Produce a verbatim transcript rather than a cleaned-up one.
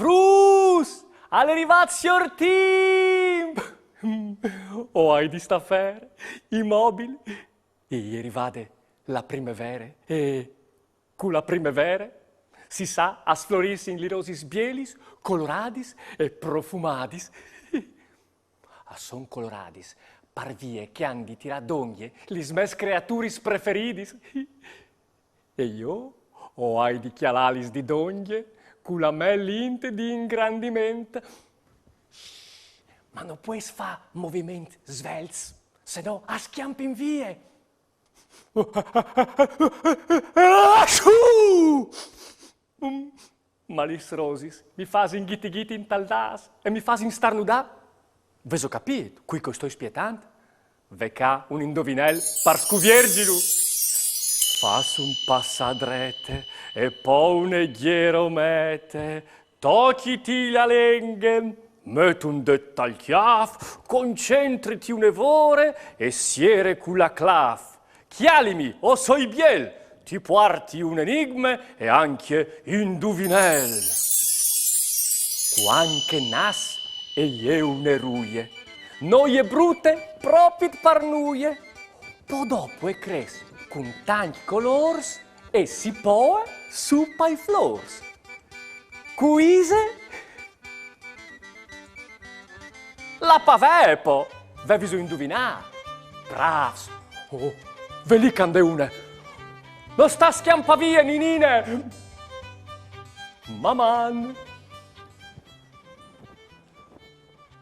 Fruts! Al è rivât siôr Timp! O ai di stâ fer, imobil. E je rivade la primevere, e cu la primevere, si sa, a florissin li rosis bielis, coloradis e profumadis. A son coloradis par vie che a àn di tirâ dongje lis mês creaturis preferidis. E jo o ai di cjalâlis di dongje cu la mê lint di ingrandiment. Ma no pues fâ moviments svelts, se no a scjampin vie. Ma lis rosis mi fasin ghiti ghiti intal nâs e mi fasin starnudâ. Vêso capît cui che o stoi spietant? Ve ca un indovinel par scuvierzilu. Fâs un pas a drete e po une gjeromete, tochiti la lenghe, met un dêt tal cjâf, concentriti une vore e siere cu la claf. Cjalimi, o soi biel, ti puarti un enigme e ancje induvinel. Cuant che e nas e je une ruie, no je brute propit par nuie. Po dopo e cres cun tancj colôrs e si poie su pai flôrs. Cui ise? La pavee po! Vêviso induvinât? Brâfs! Oh, ve li che a 'nd è une! No sta scjampâ vie, ninine! Maman!